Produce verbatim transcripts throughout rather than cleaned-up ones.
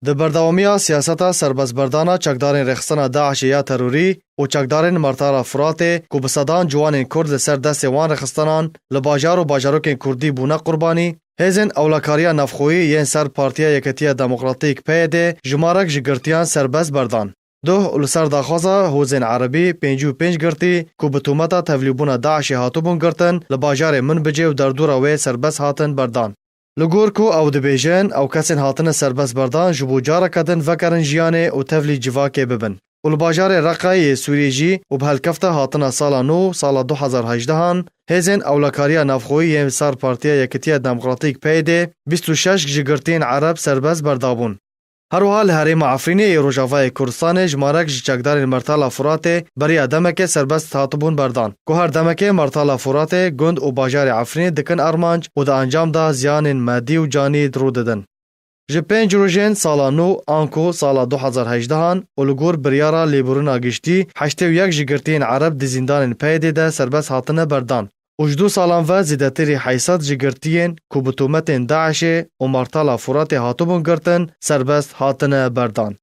Di berdewamiya siyaseta serbestberdana çekdarên rêxistina DAIŞê ya terorî û çekdarên Mertala Furatê ku bi sedan ciwanên Kurd li ser destê wan rêxistinan li bajar û bajarokên Kurdî bûne qurbanî, hêzên ewlekariya navxweyî yên ser Partiya Yeketiya Demokratîk, P Y D, jimarek ji girtiyan serbest berdan. Duh û li ser daxwaza hozên erebî, pêncî û pênc girtî ku bi tometa tevlîbûna DAIŞê hatibûn girtin, li bajarê Minbicê û derdora wê serbest hatin berdan. Li gor ku ew dibêjin, ew kesên hatine serbest berdan ji bo careke din vegerin jiyanê û tevlî civakê bibin. Û li bajarê Reqayê yê Sûriyê jî û bi helkefta hatina sala nû, sala du hezar hejdehan, hêzên ewlekariya navxweyî yên ser Partiya Yekitiya Demokratîk, P Y D, bîst û şeş ji girtiyên Ereb serbest berdabûn. Her wiha li herêma Efrînê yê Rojavayê Kurdistanê jimarek ji çekdarên Mertala Furatê beriya demekê serbest hatibûn berdan, ku her demekê Mertala Furatê gund û bajarê Efrînê dikin armanc û di encam de ziyanên medî û canî rû didin. Ji pênc rojên sala nû anku sala du hezar hejdehan û li gor biryara lêborîna giştî heştê û yek ji girtiyên Ereb di zîndanên P Y D'ê de serbest hatine berdan û ji du salan ve zêdetirî heyt sed ji girtiyên ku bi tometên DAIŞê û Martala Furatê hatibûn girtin, serbest hatine berdan.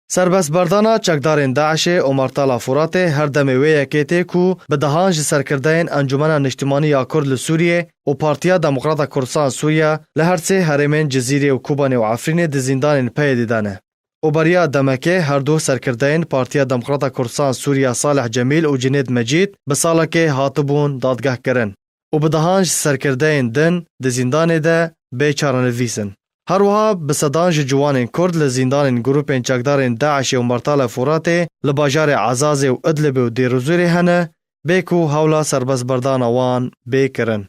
Serbestberdana çekdarên DAIŞê û Martala Furatê her demê wê yekê tê ku bi dehan ji serkirdeyên Encûmena Niştimanî ya Kurd li Sûriyê û Partiya Demokrata Kurdistan Sûriya li her sê herêmên Cizîrê û Kobanê û Efrînê di zîndanên P Y D'ê de ne. Û beriya demekê her du serkirdeyên Partiya Demokrata Kurdistan Sûriya Salih Cemîl û Cinêd Mecîd bi salekê hatibûn dadgehkirin û bi dehan ji serkirdeyên din di zîndanê de bê çarenivîs in. Her wiha bi sedan ji ciwanên Kurd li zîndanên grûpên çekdarên DAIŞê û Mertala Furatê li bajarê Ezazê û Idlibê û Dêrûzûrê hene, bê ku hewla serbestberdana wan bê kirin.